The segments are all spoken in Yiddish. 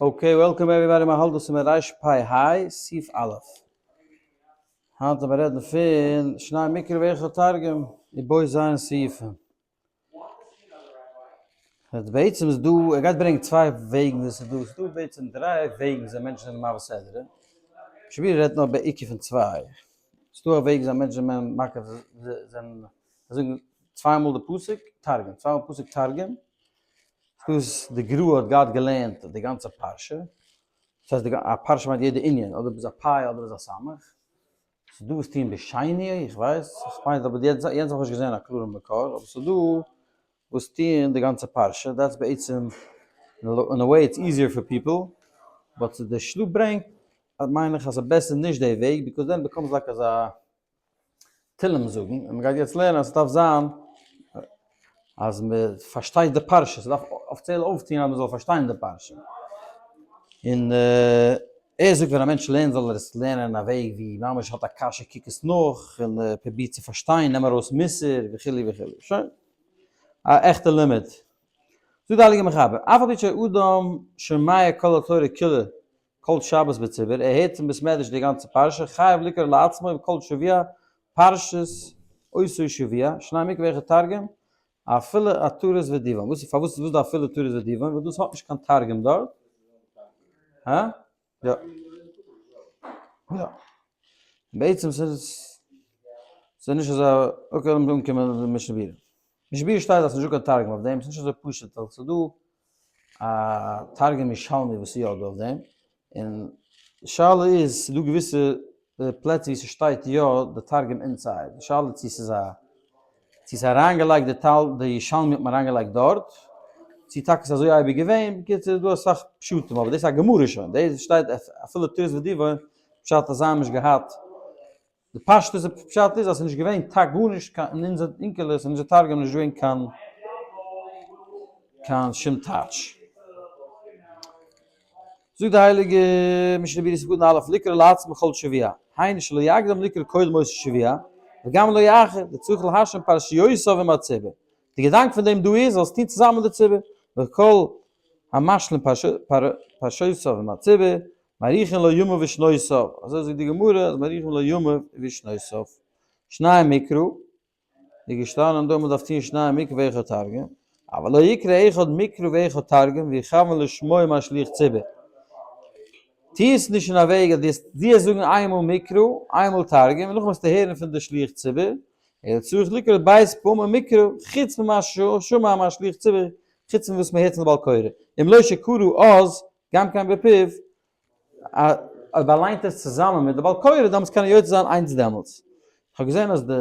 Okay, welcome everybody, מען האלט דאס אין רש פ היי, סעיף א'. היינט וועט מען רעדן פון שני מקרא ואחד תרגום, איבעי זיין סעיפים. בעצם איז דא, ער גייט ברענגען צוויי וועגן וואס איז דא, ס'איז דא בעצם דריי וועגן וויאזוי מענטשן זענען מעביר סדרה. שביעי רעדט נאר בעיקר פון צוויי. ס'איז דא א וועג וויאזוי מענטשן זענען מקיף זענען זאגן צוויי מאל די פסוק תרגום, צוויי מאל פסוק תרגום, דאס די גרא האט געהאט געלערנט די גאנצע פרשה, דאס הייסט א פרשה מיינט יעדע ענין, אדער ביז א פיי אדער ביז א סמך, ס'איז דא וואס טוען בשני, איך ווייס, איך מיין אבער יענץ האב איך נישט געזען א קלארע מקור, אבער ס'איז דא וואס טוען די גאנצע פרשה, that's בעצם in a way it's easier for people, but די של"ה ברענגט מיין איך אז ס'איז בעסער נישט די וועג, because then becomes like אזא תהלים זאגן, און מ'גייט יעצט לערנען אז ס'דארף זיין אז מ'פארשטייט די פרשה, ס'דארף אפיציעל אויפטון אז מ'זאל פארשטיין די פרשה. און ער זאגט ווען א מענטש לערנט זאל ער עס לערנען אין א וועג ווי ממש האט א קשיא קוק עס נאך און פרוביר צו פארשטיין, נעם ארויס מוסר וכו' וכו'. שוין. א עכטע לימוד. זאגט די הייליגע מחבר, אף על פי שאדם שומע כל התורה כולה כל שבת בציבור, ער הערט אין בית מדרש די גאנצע פרשה, חייב לקרוא לעצמו בכל שבוע פרשת אותו שבוע, שני מקרא ואחד תרגום, אפילו עטרות ודיבון, וואס איז פארוואס וואס איז די אפילו עטרות ודיבון, ווייל דאס האט נישט קיין תרגום דארט, הא? יא. יא. בעצם ס'איז ס'איז נישט אזא, okay לאמיר אנקומען צו משנה ברורה. משנה ברורה שטייט אז ס'נישט דא קיין תרגום אויף דעם, ס'איז נישט אזוי פשוט ווייל ס'איז דא א תרגום ירושלמי וואס איז יא דא אויף דעם, און די שאלה איז, ס'איז דא געוויסע פלעצער ווי ס'שטייט יא די תרגום inside, די שאלה איז צו ס'איז א, צו ס'איז אריינגעלייגט די טל, די ירושלמי האט מען אריינגעלייגט דארט, צו טאקע ס'איז אזוי אייביג געווען, בקיצור איז דא אסאך פשטים, אבער דאס איז א גמרא שוין, דאס שטייט אפילו עטרות ודיבון, פשט אז זיי האבן נישט געהאט די פשטות פשט איז אז ס'איז נישט געווען טאקע גארנישט קיין אין אונזער אונקלוס אין אונזער תרגום נישט געווען קיין קיין שום טייטש. זאגט די הייליגע משנה ברורה סעיף קטן א' לקרא לעצמו כל שבוע, היינו שלא יקדים לקרא קודם אותו שבוע, וגם לא יאחר, דצריך להשלים פרשיותיו עם הציבור. די געדאנק פון דעם דא איז זאלסט טון צוזאמען מיט די ציבור, וכל המשלים פרשיותיו עם הציבור, מאריכין לו ימיו ושנותיו, אזוי זאגט די גמרא אז מאריכין לו ימיו ושנותיו. שנים מקרא, איז געשטאנען דא מ'דארף טון שנים מקרא ואחד תרגום, אבל לא יקרא אחד מקרא ואחד תרגום ויכוון לשמוע משליח ציבור. טו עס נישט אין א וועג אז דו וועסט זאגן איינמאל מקרא, איינמאל תרגום, און נאכדעם וועסטו הערן פון די שליח ציבור, אלא צריך לקרוא ב' פעמים מקרא, חוץ ממה ששמע משליח ציבור, חוץ פון וואס מ'הערט פון די בעל קורא, אם לא שקרא אז גם כן בפיו, אויב ער ליינט עס צוזאמען מיט די בעל קורא דאמאלס קען ער יוצא זיין איינס דעמאלטס. איך האב געזען אז די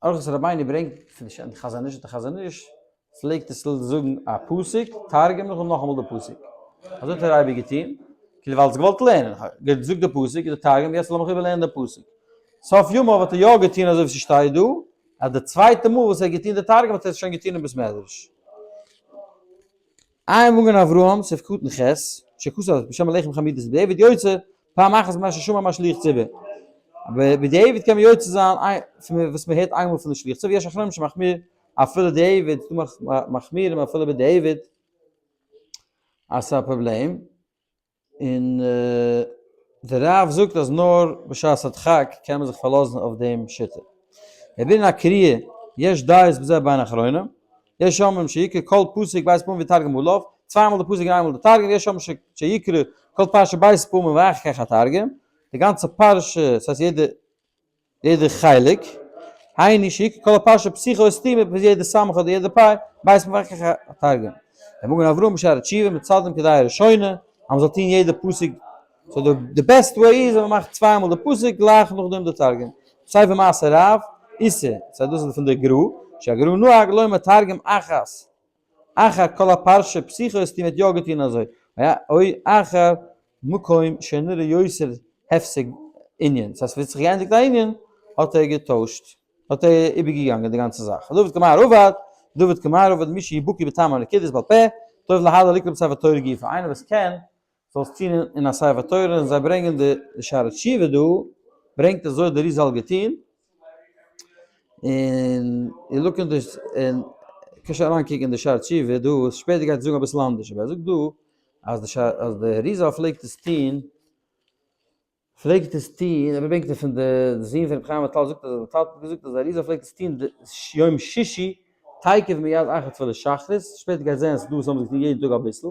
אורחות רבינו ברענגט פון די חזון איש, די חזון איש פלעגט עס זאגן א פסוק, תרגום נאכדעם נאכאמאל די פסוק. אזוי האט ער אייביג געטון, כאילו ווייל ער האט עס געוואלט לערנען, געזאגט די פסוק, די תרגום, יעצט לאמיך איבערלערנען די פסוק. סוף ימיו האט ער יא געטון אזוי ווי ס'שטייט דא, אז די צווייטע מאל וואס ער האט געטון די תרגום האט ער עס שוין געטון אין בית מדרש. עיין מגן אברהם, סעיף קטן ח', שכתב בשם הלחם חמידות בדיעבד יוצא, פעם אחת ממה ששמע משליח ציבור. אבער בדיעבד קען מען יוצא זיין פון וואס מען הערט איינמאל פון די שליח ציבור, יש אחרונים שמחמיר אפילו דיעבד, ס'דא מחמירים אפילו בדיעבד אז ס'איז א פראבלעם. און דער רב זאגט אז נאר בשעת הדחק קען מען זיך פארלאזן אויף דעם שיטה. ובענין הקריאה יש דעות בזה בין אחרונים, יש אומרים שיקרא כל פסוק ב' פעמים ויתרגם עליו, צוויי מאל די פסוק און איינמאל די תרגום, יש אומרים שיקרא כל פרשה ב' פעמים ואחר כך התרגום, די גאנצע פרשה, ס'הייסט יעדע יעדע חלק, היינו שיקרא כל הפרשה פתיחה וסתימה ביז יעדע סמך אדער יעדע פ', ב' פעמים ואחר כך התרגום. דער מגן אברהם בשערי תשובה מצדים כדעה ראשונה, אז מען זאל טון יעדע פסוק, so די best way איז אז מען מאכט צוויי מאל די פסוק גלייך נאכדעם די תרגום. ספר מעשה רב, איסר, סא דאס איז פון די גרא, שהגרא נהג לומר תרגום אחת אחר כל הפרשה פתיחה וסתימה האט יא געטון אזוי, או אחר מקום שנראה יותר הפסק ענין, ס'הייסט ווי ס'האט זיך געענדיגט א ענין האט ער געטוישט, האט ער איבערגעגאנגען די גאנצע זאך, דוד כמר עבד, דוד כמר עבד מי שיבקי בטעם הנקודות בעל פה, טוב להדל לקרוא בספר תורה גופא, איינער וואס קען זאל עס טון אין א ספר תורה, און זיי ברענגען די שערי תשובה דא, ברענגט אזוי האט די אריז"ל געטון, און איר look אין די, און קענסט שוין אריינקוקן אין די שערי תשובה דא, שפעטער גייט ער זאגן אביסל אנדערש, אבער ער זאגט דא. אז די אז די אריזל פלעגט עס טוהן, פלעגט עס טוהן, ער ברענגט עס פון די זון פון רבי חיים וויטאל זאגט אז רבי וויטאל האט געזאגט אז די אריזל פלעגט עס טוהן די יום שישי תיכף מיד אחר תפילת שחרית, שפעטער גייט זעהן אז ס'דא וואס האבן עס געטוהן יעדן טאג אביסל,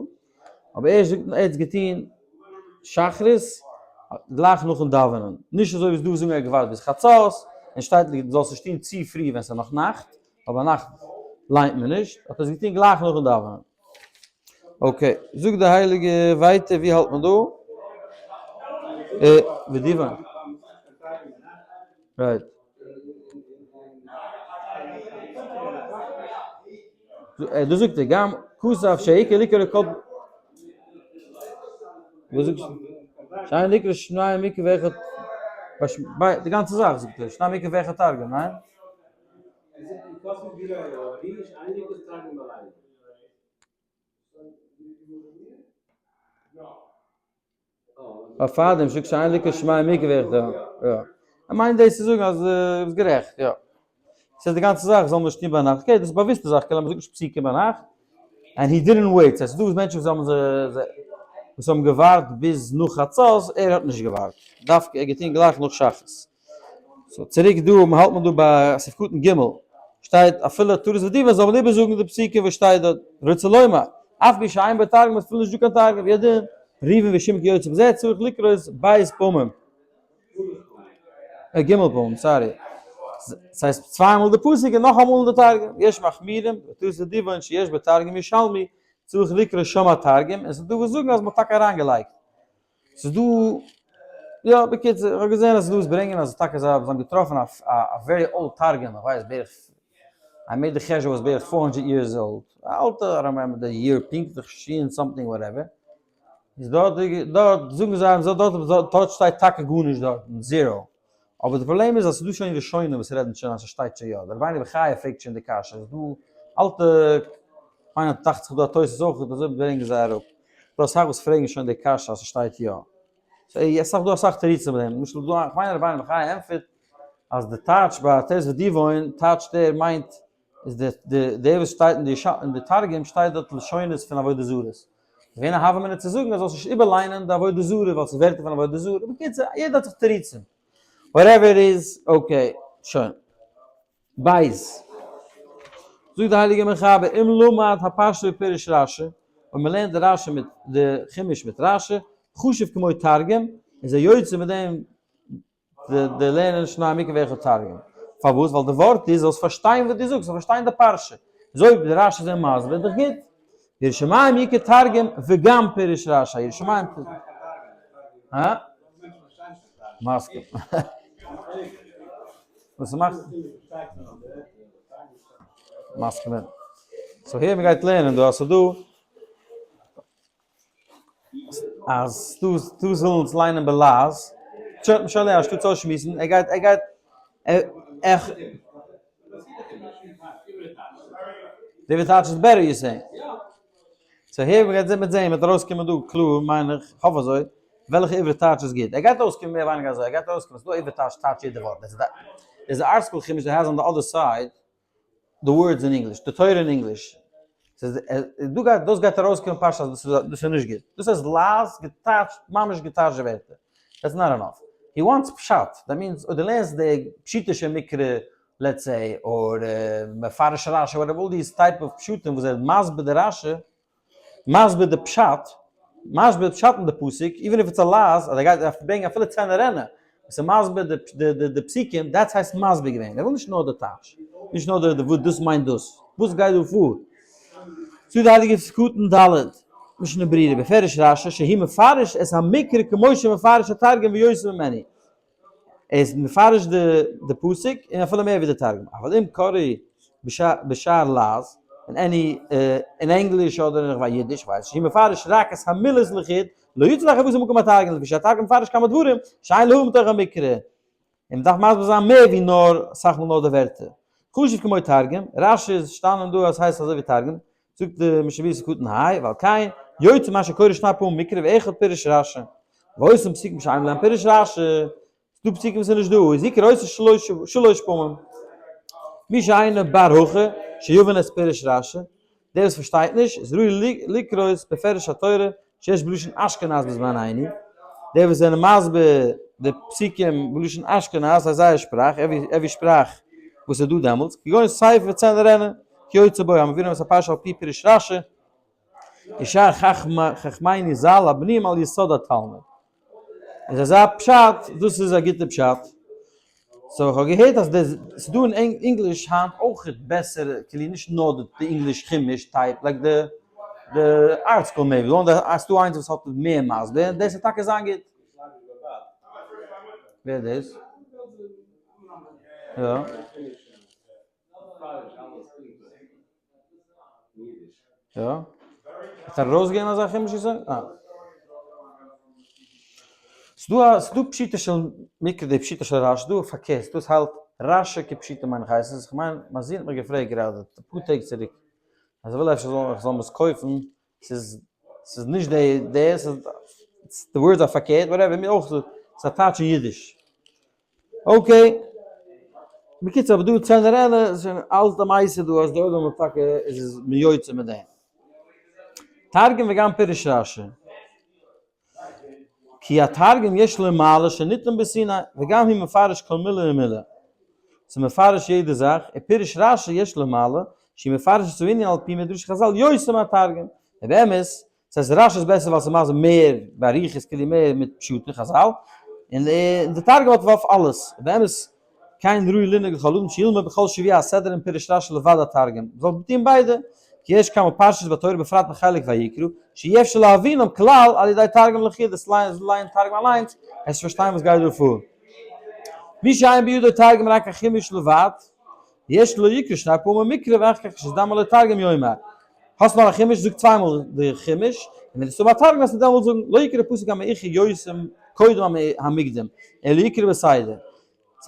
אבער ער זאגט ער האט עס געטוהן שחרית גלייך נאכן דאווענען, נישט אזוי ווי ס'דא וואס זאגן ער האט געווארט ביז חצות, און שטייט דו זאלסט נישט טוהן צו פרי ווען ס'איז נאך נאכט, ווייל ביינאכט ליינט מען נישט, האט ער עס געטוהן גלייך נאכן דאווענען. okay, זאגט די הייליגע ווייטער, ווי האלט מען דא? ודיוואן. right. דא זאגט ער גם כתב שהעיקר לקרוא כל וואס זאגסטו? שאין לקרוא שנים מקרא ואחד די גאנצע זאך זאגט ער, שנים מקרא ואחד תרגום, ניין? אויף פארדעם שוק שאין לקרוא שנים מקרא ואחד תרגום, יא. ער מיינט דאס צו זאגן אז ביסט גערעכט, יא. ס'איז די גאנצע זאך זאל מען נישט טון ביינאכט, okay דאס איז באוויסטע זאך, כאילו מ'זאגט נישט פסוקים ביינאכט, and he didn't wait, ס'הייסט ס'דא מענטשן וואס האבן זיך וואס האבן געווארט ביז נאך חצות, ער האט נישט געווארט, דווקא ער האט געטון גלייך נאך שחרית. so צוריק דא, האלט מען דא ביי סעיף קטן ג', שטייט אפילו עטרת ודיבון זאל מען איבערזאגן די פסוקים וואס שטייט דארט, רוצה לומר, אף פי שאין בו תרגום אפילו נישט דא קיין תרגום, וידין, ראובן ושמעון כיוצא בזה, צריך לקרות ב' פעמים. ג' פעמים, sorry. ס'הייסט צוויי מאל די פסוק און נאכאמאל אין די תרגום. יש מחמירים, עטרת ודיבון שיש בו תרגום ירושלמי, צריך לקרות שם התרגום, און ס'איז דא וואס זאגן אז מ'האט טאקע אריינגעלייגט. ס'איז דא, יא בקיצור, איך האב געזען אז ס'איז דא וואס ברענגען אז טאקע זיי האבן געטראפן א very old תרגום, איך ווייס בערך, I made the חשבון was בערך 400 years old, א אלטע, I don't remember the year פונקטליך, שין something whatever, איז דארט דארט זאגן זיי אז דארט דארט שטייט טאקע גארנישט דארטן, zero. אבער די פראבלעם איז אז ס'איז דא שוין ראשונים וואס רעדן שוין אז ס'שטייט שוין יא, דער רבינו בחיי פרעגט שוין די קשיא, ס'איז דא אלטע, כ'מיין אז דאכט זיך דא א תוס' אויך, אזוי ברענגען זיי אראפ, ס'דא אסאך וואס פרעגן שוין די קשיא אז ס'שטייט יא. ס'איז דא אסאך תירוצים אויף דעם, למשל דא, כ'מיין רבינו בחיי ענטפערט אז די טייטש ביי עטרת ודיבון טייטשט ער מיינט איז די די די וואס שטייט אין די אין די תרגום שטייט דארט לשונות פון עבודה זרה. איז געווען א הוה אמינא צו זאגן אז זאלסט נישט איבערליינען די עבודה זרה ווייל ס'איז ווערטער פון עבודה זרה. בקיצור, יעדער האט זיך תירוצים. whatever it is, okay, שוין. בית. זאגט די הייליגע מחבר, אם למד הפרשה בפירוש רשי, אויב מ'לערנט די רשי מיט די חומש מיט רשי, חשוב כמו תרגום, איז ער יוצא מיט דעם די לערנען שנים מקרא ואחד תרגום. פארוואס? ווייל די ווארט איז זאלסט פארשטיין וואס דו זאגסט, זאלסט פארשטיין די פרשה. איז אויב די רשי איז אים מסביר, דאך גוט. ירושלים יקר תרגום וגם פירוש רשי. ירושלים ת. הא? מסכים. וואס ס'מאכט? מסכים. so הער מ'גייט לערנען דא אז ס'דא אז דו דו זאלן אונז ליינען בלעז, שוין שוין אנשטאט צו אויסשמועסן, ער גייט ער גייט ער די טייטש איז better you say. so הער מ'גייט זען מיט זען וועט ארויסקומען דא קלאר מיין איך, כ'האף אזוי, וועלכע עברי טייטש איז גוט. ער גייט אויסקומען מער ווייניגער אזוי, ער גייט ארויסקומען, ס'דא עברי טייטש טייטש יעדע ווארט, there's a ArtScroll חומש that has on the other side the words in English, די תורה אין English. ס'איז דא גייט דאס גייט ארויסקומען פשט אז דאס איז דאס איז נישט גוט. דאס איז לייז געטייטשט, ממש געטייטשט די ווערטער. that's not enough. he wants פשט. that means אויב דו לערנסט די פשוטו של מקרא let's say, or מפרש רשי, whatever, all these type of פשטים וואס זענען מסביר די רשי, מסביר די פשט, מסביר די פשט אין די פסוק, even if it's א לעז, אז ער גייט דארף ברענגען אפילו צענע רענע, וואס איז מסביר די די די פסוקים, that's הייסט מסביר געווען, ער וויל נישט נאר די טייטש, נישט נאר די וואס דאס מיינט דאס, וואס גייט דא פאר? זאגט די הייליגע סקוטן ד', משנה ברורה, בפירוש רשי, שהיא מפרש את המקרא כמו שמפרש התרגום ויוסף ממני. ער איז מפרש די פסוק און אפילו מער ווי די תרגום, אבל אם קרא בשאר לעז, אין any אין ענגליש אדער אין כ'ווייס אידיש כ'ווייס נישט, הוא מפרש רק את המילות לחוד, לא יצא ידי חובתו במקום התרגום, לפי שהתרגום מפרש כמה דברים שאין להבין מתוך המקרא, און מ'דארף מסביר זיין מער ווי נאר אסאך מאל נאר די ווערטער. חשוב כמו תרגום, רשי איז שטאנען דא אז ס'הייסט אזוי ווי תרגום, זאגט די משנה ברורה קטן היי, ועל כן, יוצא מה שקורא שני פעמים מקרא ואחד פירוש רשי. ואותם פסוקים שאין להם פירוש רשי, ס'דא פסוקים וואס איז נישט דא, איז יקרא אותו שלוש פעמים. מי שאינו בר הכי, שיבין את פירוש רשי, דער וואס פארשטייט נישט, איז ראוי לקרות בפירוש התורה. שיש בלשון אשכנז בזמנינו, די וואס זענען מסביר די פסוקים בלשון אשכנז, אז זייער שפראך, every שפראך וואס איז דא דעמאלטס, כגון ספר צנרנה, כיוצא בו, המבינים את הפרשה על פי פירוש רשי, ושאר חכמינו ז"ל הבנויים על יסוד התלמוד. איז אזא פשט, דאס איז א גוטע פשט. so איך האב געהערט אז די, ס'איז דא אין English היינט אויך בעסערע, כאילו נישט נאר די English חומש type, like די די ArtScroll maybe, נאר ס'איז דא איינס וואס האט מער מסביר, און דאס וועט טאקע זיין גוט. ווער דאס? יא. יא? האט ער ארויסגעגעבן אזא חומש געזאגט? אה. ס'דא א ס'דא פשוטו של מקרא די פשוטו של רשי, דא פארקערט, דאס האלט רשי כפשוטו מיין איך הייסט עס, כ'מיין מיין זון האט מיך געפרעגט גראדע אפאר טעג צוריק אז ער וויל אפשר זאל איך זאל אים עס קויפן, ס'איז ס'איז נישט די די ס'איז די words are פארקערט whatever, מיר אויך ס'איז א טייטש אין אידיש. okay. בקיצור אבער דא צענערעלע איז שוין אלס די מעשה דא אז די עולם האט טאקע איז מיוצא מיט דעם. תרגום וגם פירוש רשי. כי התרגום יש לו מעלה שניתן בסיני וגם הוא מפרש כל מילה ומילה. ס'איז מפרש יעדע זאך, ופירוש רשי יש לו מעלה שהוא מפרש את הענין על פי מדרש חזל יותר מהתרגום. ובאמת ס'הייסט רשי איז בעסער ווייל ס'איז מסביר מער באריכות כאילו מער מיט פשטים חזל, און די תרגום האט אויף אלעס, באמת כן ראוי לנהוג לכל אדם שילמד בכל שבוע הסדרה עם פירוש רשי לבד התרגום, מ'זאל טון ביידע, כי יש כמה פרשיות בתורה בפרט בחלק ויקרא, שאי אפשר להבינם כלל על ידי תרגום לחוד, דאס לייען תרגום אליינס, וועסט פארשטיין וואס גייט דא פאר. מי שאין בידו תרגום רק החומש לבד, יש לו יקרא שני פעמים מקרא ואחר כך כשנזדמן לו תרגום יאמר. האסט נאר א חומש זאג צוויי מאל די חומש, און ווען דו האסט א תרגום וועסטו דעמאלט זאגן לא יקרא פסוק המאוחר יותר קודם המוקדם, אלא יקרא בסדר.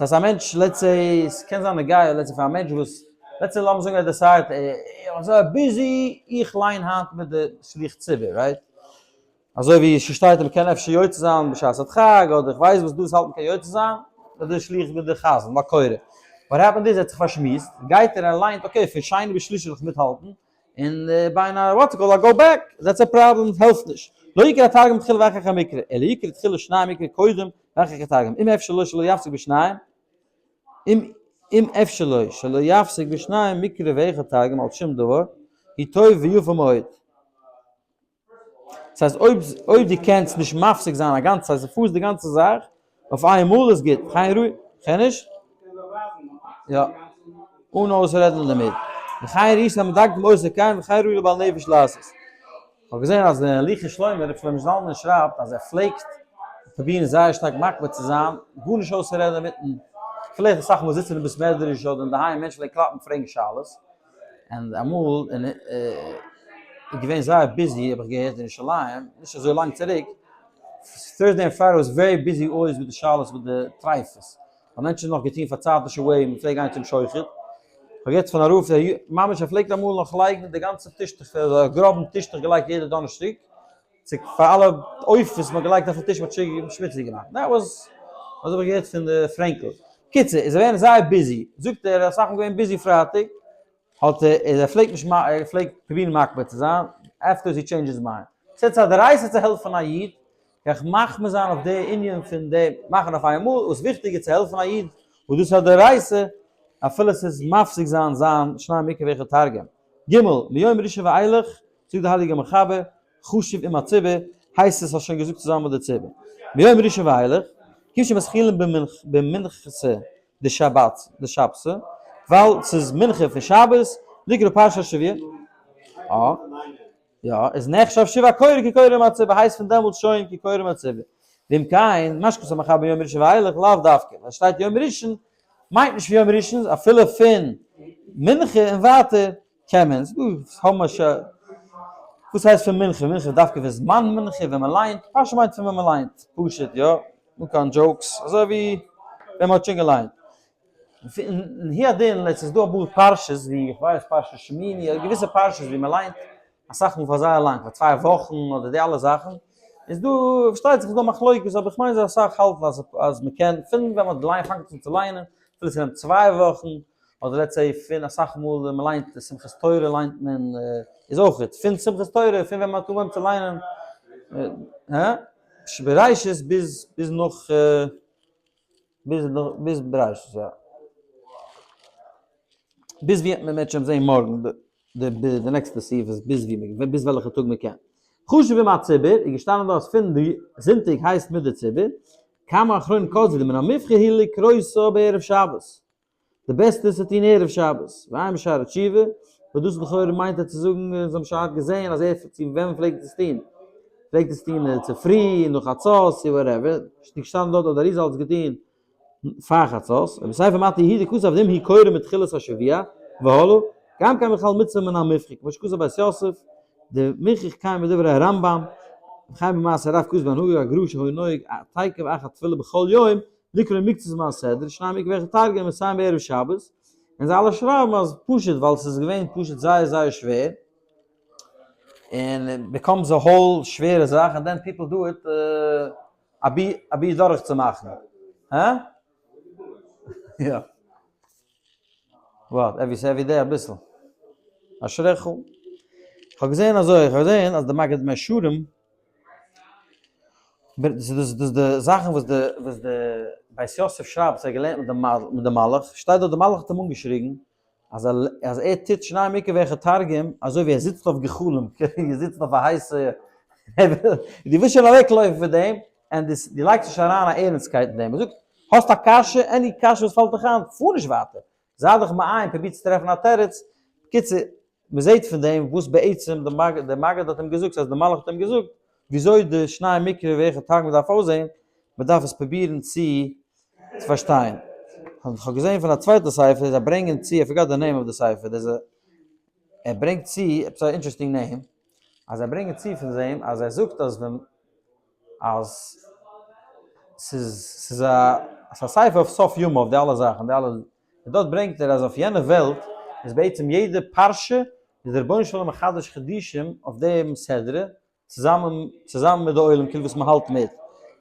דאס הייסט א מענטש let's say, ס'קען זיין נוגע let's say פאר א מענטש וואס, let's say לאמיר זאגן ער decide איך בין אזוי busy איך ליין היינט מיט די שליח ציבור right? אזוי ווי ס'שטייט אז מ'קען אפשר יוצא זיין בשעת הדחק, אדער איך ווייס וואס דאס האלט מ'קען יוצא זיין, מיט די שליח מיט די חזן, מה קורה? what happened איז ער האט זיך פארשמועסט, גייט ער און ליינט okay פון שני ביז שלישי וועל איך מיטהאלטן, און ביי א what's called I go back, that's a problem, העלפט נישט. לא יקרא תרגום תחילה ואחר כך המקרא, אלא יקרא תחילה שנים מקרא קודם ואחר כך תרגום, אם אפשר לו שלא יפסיק בשניים, אם אם אפשר לו שלא יפסיק בשניים מקרא ואחד תרגום על שום דבר, היא טוב ויפה מאוד. דאס הייסט אויב אויב דו קענסט נישט מפסיק זיין א גאנצע צייט, פארסט די גאנצע זאך אויף איין מאל איז גוט, וכן ראי, כ'קען נישט? יא, אן אויסרעדן דערמיט, וכן ראית המדקדקים עושה כן וכן ראוי לבעל נפש לעשות. כ'האב געזען אז דער הליכות שלמה, ר' שלמה זלמן שרייבט אז ער פלעגט פרובירן זייער שטארק מקפיד צו זיין, גארנישט אויסצורעדן אינמיטן, פלעגט אסאך מאל זיצן אין בית מדרש אדער אינדערהיים מענטשן פלעגן קלאפן פרעגן שאלות, און אמאל און איז געווען זייער busy האב איך געהערט אין ירושלים, נישט אזוי לאנג צוריק, Thursday און Friday was very busy always מיט די שאלות מיט די טרייפות, ווייל מענטשן האבן נאך געטון פארצייטישע way, מען פלעגט גיין צום שוחט, איך האב געהערט פון א רב ממש ער פלעגט אמאל נאך לייגן די גאנצע טישטוך, א גראבן טישטוך געלייגט יעדע דאנערשטאג, צו פאר אלע עופות וואס מען האט געלייגט אויפן טיש מען האט שמוציג געמאכט, that was אזוי האב איך געהערט פון די פרענקל. קיצור איז ער געווען זייער busy, זאגט ער אסאך מאל געווען busy פרייטאג, האט ער איז ער פלעגט נישט ער פלעגט פרובירן מקפיד צו זיין, after he change his mind. ס'איז א דאורייתא צו העלפן א איד, קען איך מחמיר זיין אויף די ענין פון די מאכן אויף איין מאל, וואס וויכטיג איז צו העלפן א איד, וואס דאס איז א דאורייתא, אפילו ס'איז מפסיק זיין זיין שנים מקרא ואחד תרגום. ג. מיום ראשון ואילך, זאגט די הייליגע מחבר, חשוב עם הציבור, הייסט עס האסט שוין געזאגט צוזאמען מיט די ציבור. מיום ראשון ואילך, כיוון שמתחילין במנחתא דשבת, דשבתא, ווייל ס'איז מנחה פון שבת, לקרא פרשת השבוע, אה, יא, איז נחשב שוב הקורא כקורא עם הציבור, הייסט פון דעמאלטס שוין כקורא עם הציבור. ואם כן, מה שכתב המחבר מיום ראשון ואילך, לאו דווקא, ווייל שטייט יום ראשון, מיינט נישט פון יום ראשון, אפילו פון מנחה און ווייטער קען מען, ס'דא האבן ש וואס הייסט פון מנחה? מנחה איז דווקא פון זמן מנחה ווען מען ליינט, פרשה מיינט פון ווען מען ליינט, פשוט יא, אן קיין jokes, אזוי ווי ווען מען האט שוין געליינט. און הוא הדין, לעצט איז דא אפאר פרשות ווי איך ווייס פרשת שמיני אדער געוויסע פרשות ווי מען ליינט אסאך מאל פאר זייער לאנג, פאר צוויי וואכן אדער די אלע זאכן, איז דא, פארשטייט זיך איז דא מחלוקת, אבער איך מיין אז אסאך האלטן אז אז מען קען פון ווען מען האט געליינט פאנגט אן צו ליינען, אפילו ס'נעמט צוויי וואכן, אדער let's say פון אסאך מאל ווען מען ליינט שמחת תורה ליינט מען איז אויך פון שמחת תורה פון ווען מען האט אנגעהויבן צו ליינען. הא? בראשית ביז ביז נאך ביז נאך ביז בראשית יא. ביז ווי מען וועט שוין זעהן מארגן די די די next ע סעיף איז ביז ווי מען ביז וועלכע טאג מען קען. חשוב עם הציבור איז געשטאנען דא אז פון די זונטאג הייסט מיט די ציבור, כמה אחרונים כתבו דמן המובחר היא לקרותו בערב שבת. די בעסטע איז צו טון ערב שבת, ועיין בשערי תשובה, וואס דאס לכאורה מיינט ער צו זאגן, זיי האבן שוין היינט געזען אז ער צו ווען מען פלעגט עס טון, פלעגט עס טון צופרי נאך חצות צו whatever, נישט געשטאנען דארט אז די אריזל האט עס געטון פאר חצות, ובספר מטה יהודה כתב ואם הוא קורא מתחילת השבוע והלאה, גם כן בכלל מצוה מן המובחר, כמו שכתב בית יוסף, דמוכח כן בדברי הרמב"ם, וכן במעשה רב כתב בהנהגה הגר"א שהיה נוהג תיכף אחר תפילה בכל יום, לקרוא מקצת מהסדרה, שנים מקרא ואחד תרגום, מסיים בערב שבת, און זיי אלע שרייבן אז פשוט ווייל ס'איז געווען פשוט זייער זייער שווער, און it becomes a whole שווערע זאך, and then people do it אבי אבי דורך צו מאכן. הא? יא. וואט? Every every day אביסל. אשריך. כ'האב געזען אזוי, כ'האב געזען אז די מגיד מישרים דאס איז די זאכן וואס די וואס די בית יוסף שרייבט אז ער האט געלערנט מיט די מיט די מלאך, שטייט דארט די מלאך האט אים אנגעשריגן אז ער אז ער טוט שנים מקרא ואחד תרגום אזוי ווי ער זיצט אויף גחלים, ער זיצט אויף א הייסע, דו ווילסט שוין אוועקלויפן פון דעם, און דו דו לייגסט נישט אריין א ערנסטקייט אין דעם, ער זאגט האסט א קשיא, any קשיא וואס פאלט דיך איין, פאר נישט ווייטער, זיי דיך מעיין, פרוביר צו טרעפן א תירוץ, בקיצור, מען זעט פון דעם וואס בעצם די מגיד, דער מגיד האט אים געזאגט, אז דער מלאך האט אים געזאגט, וויאזוי די שנים מקרא ואחד תרגום דארף אויסזען, מען דארף עס פרובירן צו פארשטיין. איך האב געזען פון א צווייטע ספר, זיי ברענגען צו, I forgot the name of the ספר, דער איז א, ער ברענגט צו, עפעס א interesting name, אז זיי ברענגען צו פון דעם, אז ער זאגט אז ווען, אז ס'איז, ס'איז א, ס'איז א ספר אויף סוף ימיו, די אלע זאכן, די אלע און דארט ברענגט ער אז אויף יענע וועלט איז בעצם יעדע פרשה איז דער רבונו של עולם מחדש חידושים אויף דעם סדרה צוזאמען צוזאמען מיט די עולם כאילו וואס מען האלט מיט,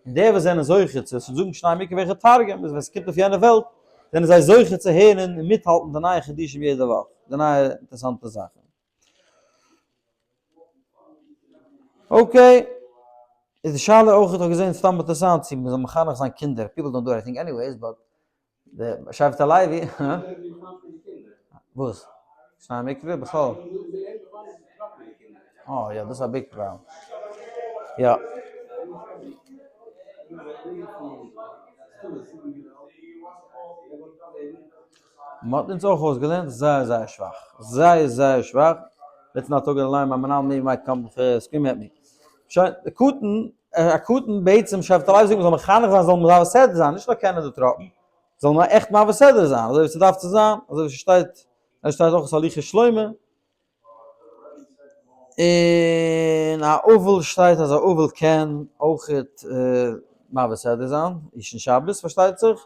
און די וואס זענען זוכה צו זאגן שנים מקרא ואחד תרגום איז ווען עס קומט אויף יענע וועלט זענען זיי זוכה צו הערן און מיטהאלטן די נייע חידושים יעדע וואך, די נייע אינטערעסאנטע זאכן. Okay, איז די שאלה אויך, איך האב געזען סתם אינטערעסאנט צו מען זאל מחנך זיין קינדער, people don't do it I think anyways, but די שבט הלוי, הא? וואס? שנים מקרא בכלל? אה יא דאס איז א big problem. יא. מען האט אונז אויך אויסגעלערנט זייער זייער שוואך. זייער זייער שוואך. Let's not talk אליין מיין מנהל מי might come scream at me. שוין, די קטן, א קטן בעצם שבט הלוי זאגט מען זאל מחנך זיין זאל מעביר סדרה זיין, נישט נאר קענען די טראפן, זאל מען עכט מעביר סדרה זיין, אזוי ווי ס'דארף צו זיין, אזוי ווי ס'שטייט, עס שטייט אויך הליכות שלמה, און א אבל שטייט אז א אבל קען אויכעט מעביר סדרה זיין, אישן שבת פארשטייט זיך,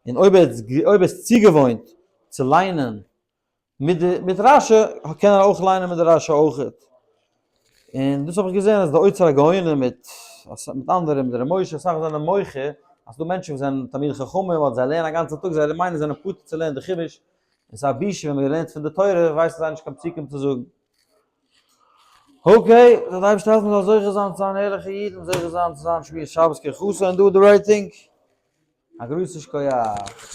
און אויב ער איז צוגעוואוינט צו ליינען מיט די מיט רשי קען ער אויך ליינען מיט די רשי אויכעט, און דאס האב איך געזען אז די אוצר הגאונים מיט מיט אנדערע מיט ר' משה אסאך זענען מוחה אז ס'דא מענטשן וואס זענען תלמידי חכמים אדער זיי לערנען א גאנצע טאג זיי מיינען זיי זענען פטור צו לערנען די חומש, און ס'איז א בושה ווען מ'לערנט פון די תורה ווייסן זיי נישט קיין פסוקים צו זאגן. Okay, זאל די אייבערשטער העלפן מ'זאל זוכה זיין צו זיין ערליכע אידן, זוכה זיין צו זיין שמירת שבת כהלכתה and do the right thing. א גרויסן שכוח.